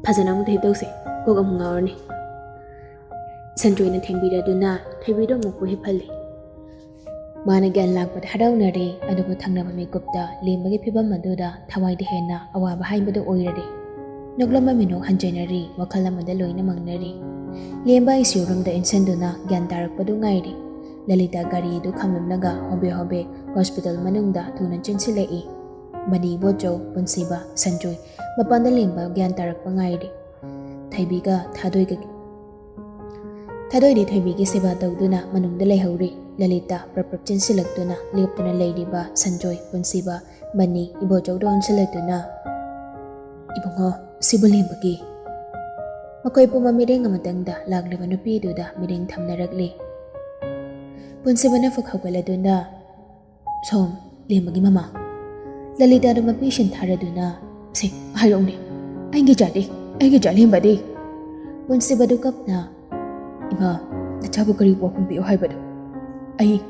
ꯐꯖꯅ ꯑꯃꯨꯛ ꯊꯤꯞꯊꯧꯁꯦ꯫ ꯀꯣꯛ ꯑꯃꯨꯛ ꯉꯥꯎꯔꯅꯤ꯫" ꯁꯟꯖꯣꯏꯅ ꯊꯦꯝꯕꯤꯔꯗꯨꯅ ꯊꯣꯏꯕꯤꯗꯣ ꯑꯃꯨꯛ ꯄꯨꯍꯤꯞꯍꯜꯂꯤ꯫ ꯃꯥꯅ ꯒ꯭ꯌꯥꯟ ꯂꯥꯛꯄꯗ ꯍꯔꯥꯎꯅꯔꯦ, ꯑꯗꯨꯕꯨ ꯊꯪꯅꯕ ꯃꯤꯀꯨꯞꯇ ꯂꯦꯝꯕꯒꯤ ꯐꯤꯚꯝ ꯑꯗꯨꯗ ꯊꯋꯥꯏꯗ ꯍꯦꯟꯅ ꯑꯋꯥꯕ ꯍꯥꯏꯕꯗꯨ ꯑꯣꯏꯔꯔꯦ꯫ ꯅꯣꯛꯂꯝꯕ ꯃꯤꯅꯣꯛ ꯍꯟꯖꯤꯟꯅꯔꯤ, ꯋꯥꯈꯜ ꯑꯃꯗ ꯂꯣꯏꯅ ꯃꯪꯅꯔꯤ꯫ ꯂꯦꯝꯕ ꯑꯥꯏ ꯁꯤ ꯌꯨ ꯔꯨꯝꯗ ꯏꯟꯁꯤꯟꯗꯨꯅ ꯒ꯭ꯌꯥꯟ ꯇꯥꯔꯛꯄꯗꯨ ꯉꯥꯏꯔꯤ꯫ ꯂꯂꯤꯇꯥ ꯒꯥꯔꯤ ꯑꯗꯨ ꯈꯥꯝꯂꯝꯂꯒ ꯍꯣꯕꯦ ꯍꯣꯕꯦ ꯍꯣꯁꯄꯤꯇꯥꯜ ꯃꯅꯨꯡꯗ ꯊꯨꯅ ꯆꯦꯟꯁꯤꯜꯂꯛꯏ꯫ ꯃꯅꯤ, ꯏꯕꯣꯆꯧ, ꯄꯨꯟꯁꯤꯕ, ꯁꯟꯖꯣꯏ, ꯃꯄꯥꯟꯗ ꯂꯦꯝꯕ ꯒ꯭ꯌꯥꯟ ꯇꯥꯔꯛꯄ ꯉꯥꯏꯔꯤ꯫ ꯊꯣꯏꯕꯤꯒ ꯊꯥꯗꯣꯏꯒ, ꯊꯥꯗꯣꯏꯗꯤ ꯊꯣꯏꯕꯤꯒꯤ ꯁꯦꯕꯥ ꯇꯧꯗꯨꯅ ꯃꯅꯨꯡꯗ ꯂꯩꯍꯧꯔꯤ꯫ ꯂꯂꯤꯇꯥ ꯄ꯭ꯔꯞ ꯄ꯭ꯔꯞ ꯆꯦꯟꯁꯤꯜꯂꯛꯇꯨꯅ ꯂꯦꯞꯇꯨꯅ ꯂꯩꯔꯤꯕ ꯁꯟꯖꯣꯏ, ꯄꯨꯟꯁꯤꯕ, ꯃꯅꯤ, ꯏꯕꯣꯆꯧꯗ ꯑꯣꯟꯁꯤꯜꯂꯛꯇꯨꯅ, "ꯏꯕꯨꯡꯉꯣ, ꯁꯤꯕꯨ ꯂꯦꯝꯕꯒꯤ?" ꯃꯈꯣꯏ ꯄꯨꯝꯕ ꯃꯤꯠꯌꯦꯡ ꯑꯃꯇꯪꯗ ꯂꯥꯛꯂꯤꯕ ꯅꯨꯄꯤꯗꯨꯗ ꯃꯤꯠꯌꯦꯡ ꯊꯝꯅꯔꯛꯂꯤ꯫ ꯄꯨꯟꯁꯤꯕꯅ ꯐꯨꯛ ꯍꯧꯒꯠꯂꯗꯨꯅ, "ꯁꯣꯝ, ꯂꯦꯝꯕꯒꯤ ꯃꯃꯥ꯫" ꯂꯂꯤꯇꯥꯗꯨ ꯃꯄꯤ ꯁꯤꯟꯊꯥꯔꯗꯨꯅ, "ꯁꯦ, ꯍꯥꯏꯔꯛꯎꯅꯦ, ꯑꯩꯒꯤ ꯏꯆꯥꯗꯤ, ꯑꯩꯒꯤ ꯏꯆꯥ ꯂꯦꯝꯕꯗꯤ?" ꯄꯨꯟꯁꯤꯕꯗꯨ ꯀꯞꯅ, "ꯏꯃꯥ, ꯅꯆꯥꯕꯨ ꯀꯔꯤ ꯋꯥꯐꯝ ꯄꯤꯌꯨ ꯍꯥꯏꯕꯅꯣ? ꯑꯩ,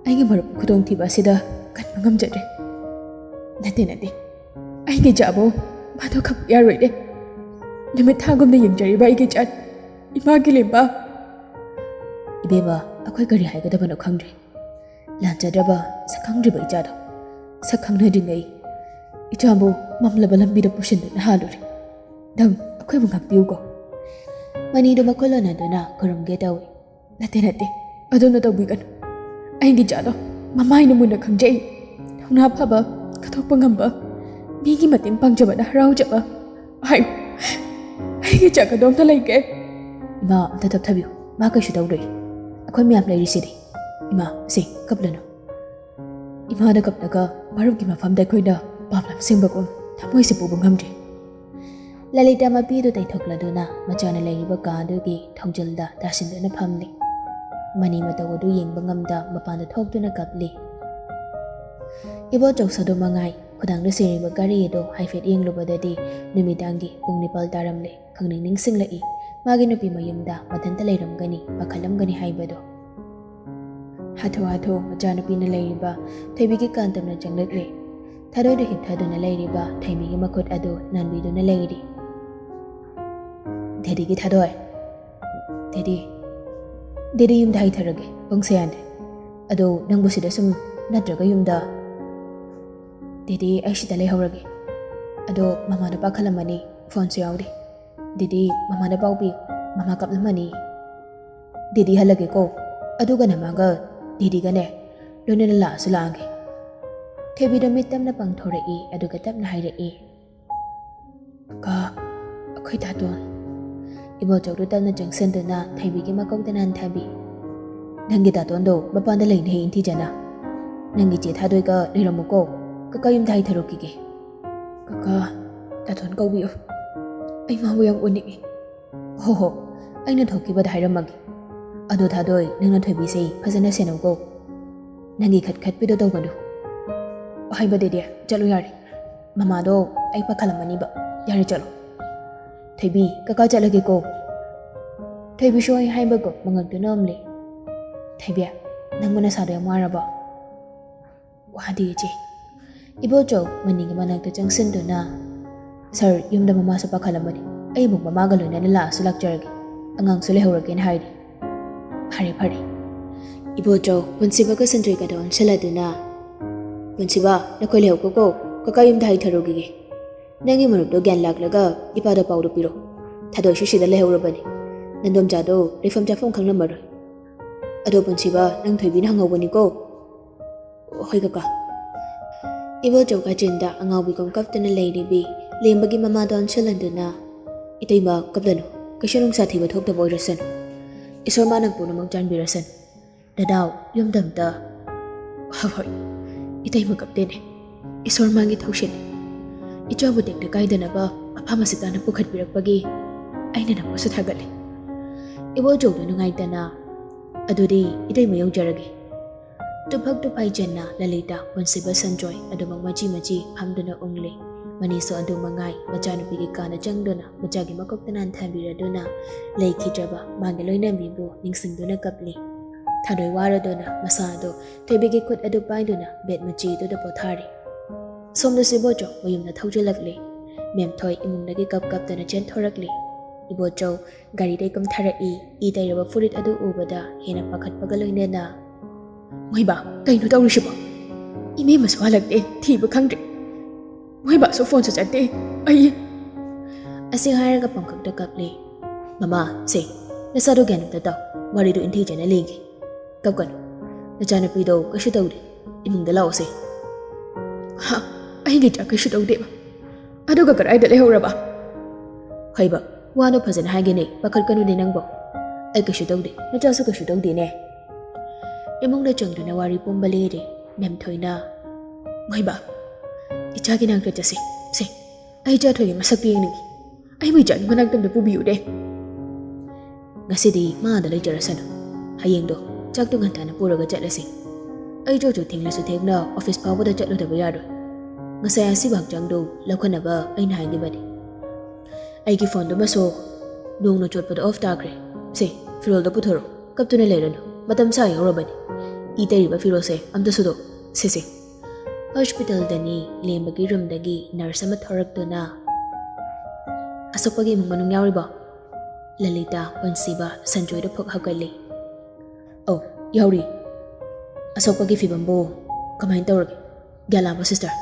ꯑꯩꯒꯤ ꯃꯔꯨꯞ ꯈꯨꯗꯣꯡꯊꯤꯕ ꯑꯁꯤꯗ ꯀꯟꯕ ꯉꯝꯖꯗ꯭ꯔꯦ꯫ ꯅꯠꯇꯦ, ꯅꯠꯇꯦ, ꯑꯩꯒꯤ ꯏꯆꯥꯕꯨ ꯃꯥꯗꯣ ꯈꯪꯕ ꯌꯥꯔꯣꯏꯅꯦ꯫ ꯅꯨꯃꯤꯠ ꯊꯥꯒꯨꯝꯅ ꯌꯦꯡꯖꯔꯤꯕ ꯑꯩꯒꯤ ꯏꯆꯥ, ꯏꯃꯥꯒꯤ ꯂꯦꯝꯕ꯫" ꯏꯕꯦꯝꯃ, ꯑꯩꯈꯣꯏ ꯀꯔꯤ ꯍꯥꯏꯒꯗꯕꯅꯣ ꯈꯪꯗ꯭ꯔꯦ꯫ ꯂꯥꯟꯖꯗ꯭ꯔꯕ, ꯁꯛ ꯈꯪꯗ꯭ꯔꯤꯕ ꯏꯆꯥꯗꯣ ꯁꯛ ꯈꯪꯅꯗ꯭ꯔꯤꯉꯩ ꯏꯆꯥꯕꯨ ꯃꯝꯂꯕ ꯂꯝꯕꯤꯗ ꯄꯨꯁꯤꯟꯗꯨꯅ ꯍꯥꯜꯂꯨꯔꯦ꯫ ꯅꯪ ꯑꯩꯈꯣꯏꯕꯨ ꯉꯥꯛꯄꯤꯌꯨꯀꯣ꯫ ꯃꯅꯤꯗꯨ ꯃꯈꯨꯠ ꯂꯣꯟꯅꯗꯨꯅ ꯈꯨꯔꯨꯝꯒꯦ ꯇꯧꯏ꯫ ꯅꯠꯇꯦ, ꯅꯠꯇꯦ, ꯑꯗꯨꯝꯅ ꯇꯧꯕꯤꯒꯅꯨ꯫ ꯑꯩꯒꯤ ꯏꯆꯥꯗꯣ ꯃꯃꯥꯏꯅ ꯃꯨꯟꯅ ꯈꯪꯖꯩ꯫ ꯊꯧꯅꯥ ꯐꯕ, ꯀꯠꯊꯣꯛꯄ ꯉꯝꯕ, ꯃꯤꯒꯤ ꯃꯇꯦꯡ ꯄꯥꯡꯖꯕꯗ ꯍꯔꯥꯎꯖꯕ꯫ ꯍꯥꯏꯌꯨ, ꯑꯩꯒꯤ ꯏꯆꯥ ꯀꯗꯣꯝꯇ ꯂꯩꯒꯦ? ꯏꯃꯥ, ꯑꯝꯇ ꯇꯞꯊꯕꯤꯌꯨ꯫ ꯃꯥ ꯀꯩꯁꯨ ꯇꯧꯔꯣꯏ꯫ ꯑꯩꯈꯣꯏ ꯃꯌꯥꯝ ꯂꯩꯔꯤꯁꯤꯗꯤ꯫ ꯏꯃꯥ, ꯁꯦ, ꯀꯞꯂꯅꯨ꯫ ꯏꯃꯥꯅ ꯀꯞꯂꯒ ꯃꯔꯨꯞꯀꯤ ꯃꯐꯝꯗ ꯑꯩꯈꯣꯏꯅ ꯄꯥꯞ ꯂꯝꯁꯤꯡꯕꯒꯨꯝ ꯊꯃꯣꯏꯁꯦ ꯄꯨꯕ ꯉꯝꯗ꯭ꯔꯦ꯫ ꯂꯂꯤꯇꯥ ꯃꯄꯤꯗꯨ ꯇꯩꯊꯣꯛꯂꯗꯨꯅ ꯃꯆꯥꯅ ꯂꯩꯔꯤꯕ ꯀꯥ ꯑꯗꯨꯒꯤ ꯊꯣꯡꯖꯤꯜꯗ ꯇꯥꯁꯤꯟꯗꯨꯅ ꯐꯝꯂꯤ꯫ ꯃꯅꯤ ꯃꯇꯧ ꯑꯗꯨ ꯌꯦꯡꯕ ꯉꯝꯗ ꯃꯄꯥꯟꯗ ꯊꯣꯛꯇꯨꯅ ꯀꯞꯂꯤ꯫ ꯏꯕꯣꯆꯧ ꯁꯥꯗꯨ ꯃꯉꯥꯏ ꯈꯨꯗꯥꯡꯗ ꯁꯤꯔꯤꯕ ꯘꯔꯤ ꯑꯗꯨ ꯍꯥꯏꯐꯦꯠ ꯌꯦꯡꯂꯨꯕꯗꯗꯤ ꯅꯨꯃꯤꯗꯥꯡꯒꯤ ꯄꯨꯡ ꯅꯤꯄꯥꯜ ꯇꯥꯔꯝꯂꯦ꯫ ꯈꯪꯅꯤꯡ ꯅꯤꯡꯁꯤꯡꯂꯛꯏ꯫ ꯃꯥꯒꯤ ꯅꯨꯄꯤ ꯃꯌꯨꯝꯗ ꯃꯊꯟꯇ ꯂꯩꯔꯝꯒꯅꯤ, ꯄꯥꯈꯠꯂꯝꯒꯅꯤ ꯍꯥꯏꯕꯗꯣ꯫ ꯍꯥꯊꯨ ꯍꯥꯊꯨ ꯃꯆꯥꯅꯨꯄꯤꯅ ꯂꯩꯔꯤꯕ ꯊꯣꯏꯕꯤꯒꯤ ꯀꯥ ꯇꯞꯅ ꯆꯪꯂꯛꯂꯦ꯫ ꯊꯥꯗꯣꯏꯗ ꯍꯤꯞꯊꯗꯨꯅ ꯂꯩꯔꯤꯕ ꯊꯣꯏꯕꯤꯒꯤ ꯃꯈꯨꯠ ꯑꯗꯨ ꯅꯥꯟꯕꯤꯗꯨꯅ ꯂꯩꯔꯤ꯫ "ꯗꯦꯗꯤꯒꯤ ꯊꯥꯗꯣꯏ꯫ ꯗꯦꯗꯤ, ꯗꯦꯗꯤ ꯌꯨꯝꯗ ꯍꯥꯏꯊꯔꯒꯦ, ꯄꯨꯡꯁꯦ ꯌꯥꯗꯦ꯫ ꯑꯗꯣ ꯅꯪꯕꯨ ꯁꯤꯗ ꯁꯨꯝ ꯅꯠꯇ꯭ꯔꯒ ꯌꯨꯝꯗ?" "ꯗꯦꯗꯤ, ꯑꯩ ꯁꯤꯗ ꯂꯩꯍꯧꯔꯒꯦ꯫ ꯑꯗꯣ ꯃꯃꯥꯗꯣ ꯄꯥꯈꯠꯂꯝꯃꯅꯤ, ꯐꯣꯟꯁꯨ ꯌꯥꯎꯗꯦ꯫ ꯗꯦꯗꯤ, ꯃꯃꯥꯗ ꯄꯥꯎ ꯄꯤꯌꯨ, ꯃꯃꯥ ꯀꯞꯂꯝꯃꯅꯤ꯫ ꯗꯦꯗꯤ ꯍꯜꯂꯒꯦꯀꯣ, ꯑꯗꯨꯒꯅꯦ ꯃꯥꯒ ꯗꯦꯗꯤꯒꯅꯦ ꯂꯣꯏꯅꯅ ꯂꯥꯛꯑꯁꯨ ꯂꯥꯛꯑꯒꯦ꯫" ꯊꯣꯏꯕꯤꯗꯣ ꯃꯤꯠ ꯇꯞꯅ ꯄꯥꯡꯊꯣꯔꯛꯏ, ꯑꯗꯨꯒ ꯇꯞꯅ ꯍꯥꯏꯔꯛꯏ, "ꯀꯀꯥ, ꯑꯩꯈꯣꯏ ꯗꯥꯇꯣꯟ꯫" ꯏꯕꯣꯆꯧꯗꯨ ꯇꯞꯅ ꯆꯪꯁꯤꯟꯗꯨꯅ ꯊꯣꯏꯕꯤꯒꯤ ꯃꯀꯣꯛꯇ ꯅꯥꯟꯊꯕꯤ꯫ "ꯅꯪꯒꯤ ꯗꯥꯇꯣꯟꯗꯣ ꯃꯄꯥꯟꯗ ꯂꯩꯅꯦ ꯏꯟꯊꯤꯖꯅ꯫ ꯅꯪꯒꯤ ꯆꯦ ꯊꯥꯗꯣꯏꯒ ꯂꯩꯔꯝꯃꯨꯀꯣ, ꯀꯀꯥ ꯌꯨꯝꯗ ꯍꯥꯏꯊꯔꯛꯈꯤꯒꯦ꯫" "ꯀꯀꯥ, ꯗꯥꯇꯣꯟ ꯀꯧꯕꯤꯌꯨ, ꯑꯩ ꯃꯥꯕꯨ ꯌꯥꯝ ꯎꯅꯤꯡꯉꯤ꯫" "ꯍꯣ ꯍꯣ, ꯑꯩꯅ ꯊꯣꯛꯈꯤꯕꯗ ꯍꯥꯏꯔꯝꯃꯒꯦ꯫ ꯑꯗꯣ ꯊꯥꯗꯣꯏ, ꯅꯪꯅ ꯊꯣꯏꯕꯤꯁꯦ ꯐꯖꯅ ꯁꯦꯟꯅꯧꯀꯣ꯫ ꯅꯪꯒꯤ ꯈꯠ ꯈꯠꯄꯤꯗꯣ ꯇꯧꯒꯅꯨ꯫" "ꯍꯥꯏꯕ ꯗꯦꯗꯤ, ꯆꯠꯂꯨ ꯌꯥꯔꯦ꯫ ꯃꯃꯥꯗꯣ ꯑꯩ ꯄꯥꯈꯠꯂꯝꯃꯅꯤꯕ꯫ ꯌꯥꯔꯦ, ꯆꯠꯂꯣ꯫" "ꯊꯣꯏꯕꯤ, ꯀꯀꯥ ꯆꯠꯂꯒꯦꯀꯣ꯫" ꯊꯣꯏꯕꯤꯁꯨ ꯑꯩ ꯍꯥꯏꯕꯒꯨꯝ ꯃꯉꯛꯇꯨ ꯅꯣꯝꯂꯤ꯫ "ꯊꯣꯏꯕꯤ, ꯅꯪꯕꯨ ꯅꯁꯥꯗꯣ ꯌꯥꯝ ꯋꯥꯔꯕꯣ?" "ꯋꯥꯗꯦ ꯏꯆꯦ꯫" ꯏꯕꯣꯆꯧ ꯃꯅꯤꯒꯤ ꯃꯅꯥꯛꯇ ꯆꯪꯁꯤꯟꯗꯨꯅ, "ꯁꯥꯔ, ꯌꯨꯝꯗ ꯃꯃꯥꯁꯨ ꯄꯥꯈꯠꯂꯝꯃꯅꯤ꯫ ꯑꯩ ꯑꯃꯨꯛ ꯃꯃꯥꯒ ꯂꯣꯏꯅꯅ ꯂꯥꯛꯑꯁꯨ ꯂꯥꯛꯆꯔꯒꯦ꯫ ꯑꯉꯥꯡꯁꯨ ꯂꯩꯍꯧꯔꯒꯦꯅ ꯍꯥꯏꯔꯤ꯫" "ꯐꯔꯦ, ꯐꯔꯦ꯫" ꯏꯕꯣꯆꯧ, ꯄꯨꯟꯁꯤꯕꯒ ꯁꯟꯖꯣꯏꯒꯗꯣ ꯑꯣꯟꯁꯤꯜꯂꯗꯨꯅ, "ꯄꯨꯟꯁꯤꯕ, ꯅꯈꯣꯏ ꯂꯩꯍꯧꯀꯣ, ꯀꯀꯥ ꯌꯨꯝꯗ ꯍꯥꯏꯊꯔꯨꯈꯤꯒꯦ꯫ ꯅꯪꯒꯤ ꯃꯔꯨꯞꯇꯣ ꯒ꯭ꯌꯥꯟ ꯂꯥꯛꯂꯒ ꯏꯄꯥꯗ ꯄꯥꯎꯗꯨ ꯄꯤꯔꯣ꯫ ꯊꯥꯗꯣꯏꯁꯨ ꯁꯤꯗ ꯂꯩꯍꯧꯔꯕꯅꯤ꯫ ꯅꯟꯗꯣꯝꯆꯥꯗꯣ ꯂꯩꯐꯝ ꯆꯥꯐꯝ ꯈꯪꯂꯝꯃꯔꯣꯏ꯫ ꯑꯗꯣ ꯄꯨꯟꯁꯤꯕ, ꯅꯪ ꯊꯣꯏꯕꯤꯅ ꯍꯪꯍꯧꯕꯅꯤꯀꯣ?" "ꯍꯣꯏ ꯀꯀꯥ꯫" ꯏꯕꯣꯆꯧ ꯀꯥꯆꯤꯟꯗ ꯑꯉꯥꯎꯕꯤꯒꯨꯝ ꯀꯞꯇꯨꯅ ꯂꯩꯔꯤꯕꯤ ꯂꯦꯝꯕꯒꯤ ꯃꯃꯥꯗꯣ ꯑꯣꯟꯁꯤꯜꯍꯟꯗꯨꯅ, "ꯏꯇꯩꯃ, ꯀꯞꯂꯅꯨ꯫ ꯀꯩꯁꯨ ꯅꯨꯡꯁꯥ ꯊꯤꯕ ꯊꯣꯛꯇꯕ ꯑꯣꯏꯔꯁꯅꯨ꯫ ꯏꯁꯣꯔ ꯃꯥꯅ ꯄꯨꯝꯅꯃꯛ ꯆꯥꯟꯕꯤꯔꯁꯅꯨ꯫ ꯅꯅꯥꯎ ꯌꯨꯝꯗ ꯑꯝꯇ"꯫ "ꯍꯣꯏ, ꯍꯣꯏ, ꯏꯇꯩꯃ ꯀꯞꯇꯦꯅꯦ꯫ ꯏꯁꯣꯔ ꯃꯥꯒꯤ ꯊꯧꯁꯤꯟꯅꯤ꯫ ꯏꯆꯥꯕꯨ ꯇꯦꯛꯇ ꯀꯥꯏꯗꯅꯕ ꯑꯐꯥ ꯃꯁꯤ ꯇꯥꯅ ꯄꯨꯈꯠꯄꯤꯔꯛꯄꯒꯤ ꯑꯩꯅ ꯅꯄꯨꯁꯨ ꯊꯥꯒꯠꯂꯤ꯫" ꯏꯕꯣꯆꯧꯗꯣ ꯅꯨꯡꯉꯥꯏꯇꯅ, "ꯑꯗꯨꯗꯤ ꯏꯇꯩꯃ ꯌꯧꯖꯔꯒꯦ꯫" ꯇꯨꯐꯛ ꯇꯨꯐꯥꯏ ꯆꯦꯟꯅ ꯂꯂꯤꯇꯥ, ꯄꯨꯟꯁꯤꯕ, ꯁꯟꯖꯣꯏ ꯑꯗꯨꯃꯛ ꯃꯆꯤ ꯃꯆꯤ ꯐꯝꯗꯨꯅ ꯎꯪꯂꯤ꯫ ꯃꯅꯤꯁꯨ ꯑꯗꯨ ꯃꯉꯥꯏ ꯃꯆꯥꯅꯨꯄꯤꯒꯤ ꯀꯥꯗ ꯆꯪꯗꯨꯅ ꯃꯆꯥꯒꯤ ꯃꯀꯣꯛꯇ ꯅꯥꯟꯊꯕꯤꯔꯗꯨꯅ ꯂꯩꯈꯤꯗ꯭ꯔꯕ ꯃꯥꯒꯤ ꯂꯣꯏꯅꯕꯤꯕꯨ ꯅꯤꯡꯁꯤꯡꯗꯨꯅ ꯀꯞꯂꯤ꯫ ꯊꯥꯗꯣꯏ ꯋꯥꯔꯗꯨꯅ ꯃꯁꯥ ꯑꯗꯨ ꯊꯣꯏꯕꯤꯒꯤ ꯈꯨꯠ ꯑꯗꯨ ꯄꯥꯏꯗꯨꯅ ꯕꯦꯗ ꯃꯆꯤꯗꯨꯗ ꯄꯣꯊꯥꯔꯤ꯫ ꯁꯣꯝꯗꯁꯨ ꯏꯕꯣꯆꯧ ꯃꯌꯨꯝꯗ ꯊꯧꯖꯤꯜꯂꯛꯂꯤ꯫ ꯃꯦꯝꯊꯣꯏ ꯏꯃꯨꯡꯗꯒꯤ ꯀꯞ ꯀꯞꯇꯅ ꯆꯦꯟꯊꯣꯔꯛꯂꯤ꯫ ꯏꯕꯣꯆꯧ ꯒꯥꯔꯤꯗꯩ ꯀꯨꯝꯊꯔꯛꯏ꯫ ꯏ ꯇꯩꯔꯕ ꯐꯨꯔꯤꯠ ꯑꯗꯨ ꯎꯕꯗ ꯍꯦꯟꯅ ꯄꯥꯈꯠꯄꯒ ꯂꯣꯏꯅꯅ, "ꯃꯣꯏꯕꯥ, ꯀꯩꯅꯣ ꯇꯧꯔꯤꯁꯤꯕꯣ? ꯏꯃꯦꯝꯃꯁꯨ ꯍꯜꯂꯛꯇꯦ, ꯊꯤꯕ ꯈꯪꯗ꯭ꯔꯦ꯫ ꯃꯣꯏꯕꯥꯁꯨ ꯐꯣꯟꯁꯨ ꯆꯠꯇꯦ꯫ ꯑꯩ"꯫ ꯑꯁꯤ ꯍꯥꯏꯔꯒ ꯄꯪꯀꯞꯇ ꯀꯞꯂꯤ꯫ "ꯃꯃꯥ, ꯁꯦ, ꯅꯁꯥꯗꯣ ꯒ꯭ꯌꯥꯟ ꯑꯝꯇ ꯇꯥꯎ꯫ ꯋꯥꯔꯤꯗꯣ ꯏꯟꯊꯤꯖꯅ ꯂꯤꯒꯦ꯫ ꯀꯞꯀꯅꯨ꯫ ꯅꯆꯥꯅꯨꯄꯤꯗꯣ ꯀꯩꯁꯨ ꯇꯧꯗꯦ꯫ ꯏꯃꯨꯡꯗ ꯂꯥꯛꯑꯣꯁꯦ꯫" "ꯍꯥ? ꯑꯩꯒꯤ ꯏꯆꯥ ꯀꯩꯁꯨ ꯇꯧꯗꯦꯕ? ꯑꯗꯨꯒ ꯀꯗꯥꯏꯗ ꯂꯩꯍꯧꯔꯕ?" "ꯍꯩꯕ, ꯋꯥꯗꯣ ꯐꯖꯅ ꯍꯥꯏꯒꯦꯅꯦ, ꯄꯥꯈꯠꯀꯅꯨꯅꯦ ꯅꯪꯕꯣ꯫ ꯑꯩ ꯀꯩꯁꯨ ꯇꯧꯗꯦ, ꯅꯆꯥꯁꯨ ꯀꯩꯁꯨ ꯇꯧꯗꯦꯅꯦ꯫" ꯏꯃꯨꯡꯗ ꯆꯪꯗꯨꯅ ꯋꯥꯔꯤ ꯄꯨꯝꯕ ꯂꯤꯔꯦ꯫ ꯃꯦꯝꯊꯣꯏꯅ, "ꯃꯣꯏꯕꯥ, ꯏꯆꯥꯒꯤ ꯅꯥꯛꯇ ꯆꯠꯁꯤ꯫ ꯁꯦ, ꯑꯩ ꯏꯆꯥ ꯊꯣꯏꯒꯤ ꯃꯁꯛꯇꯨ ꯌꯦꯡꯅꯤꯡꯉꯤ꯫ ꯑꯩꯕꯨ ꯏꯆꯥꯒꯤ ꯃꯅꯥꯛꯇ ꯑꯝꯇ ꯄꯨꯕꯤꯌꯨꯅꯦ꯫" "ꯉꯁꯤꯗꯤ ꯃꯥ ꯑꯥꯗ ꯂꯩꯖꯔꯁꯅꯨ꯫ ꯍꯌꯦꯡꯗꯣ ꯆꯥꯛꯇꯣ ꯉꯟꯇꯥꯅ ꯄꯨꯔꯒ ꯆꯠꯂꯁꯤ꯫ ꯑꯩ ꯆꯣꯆꯣ ꯊꯦꯡꯂꯁꯨ ꯊꯦꯡꯅ ꯑꯣꯐꯤꯁ ꯐꯥꯎꯕꯗ ꯆꯠꯂꯨꯗꯕ ꯌꯥꯔꯣꯏ꯫ ꯉꯁꯥꯏ ꯑꯁꯤꯕ ꯍꯛꯆꯥꯡꯗꯣ ꯂꯧꯈꯠꯅꯕ ꯑꯩꯅ ꯍꯥꯏꯈꯤꯕꯅꯤ꯫ ꯑꯩꯒꯤ ꯐꯣꯟꯗꯨꯃꯁꯨ ꯅꯣꯡꯅ ꯆꯣꯠꯄꯗ ꯑꯣꯐ ꯇꯥꯈ꯭ꯔꯦ꯫ ꯁꯦ, ꯐꯤꯔꯣꯜꯗꯣ ꯄꯨꯊꯣꯔꯛꯑꯣ꯫ ꯀꯞꯇꯨꯅ ꯂꯩꯔꯅꯨ꯫ ꯃꯇꯝ ꯁꯥ ꯌꯧꯔꯕꯅꯤ꯫ ꯏ ꯇꯩꯔꯤꯕ ꯐꯤꯔꯣꯜꯁꯦ ꯑꯝꯇ ꯁꯨꯗꯣꯛ꯫ ꯁꯦ, ꯁꯦ꯫" ꯍꯣꯁꯄꯤꯇꯥꯜꯗꯅꯤ꯫ ꯂꯦꯝꯕꯒꯤ ꯔꯨꯝꯗꯒꯤ ꯅꯔꯁ ꯑꯃ ꯊꯣꯔꯛꯇꯨꯅ, "ꯑꯁꯣꯛꯄꯒꯤ ꯏꯃꯨꯡ ꯃꯅꯨꯡ ꯌꯥꯎꯔꯤꯕꯣ?" ꯂꯂꯤꯇꯥ, ꯄꯨꯟꯁꯤꯕ, ꯁꯟꯖꯣꯏꯗ ꯐꯨꯛ ꯍꯧꯒꯠꯂꯤ꯫ ꯑꯧ, ꯌꯥꯎꯔꯤ꯫ ꯑꯁꯣꯛꯄꯒꯤ ꯐꯤꯕꯝꯕꯨ ꯀꯃꯥꯏꯅ ꯇꯧꯔꯒꯦ? ꯒ꯭ꯌꯥꯟ ꯂꯥꯛꯑꯕꯣ, sister?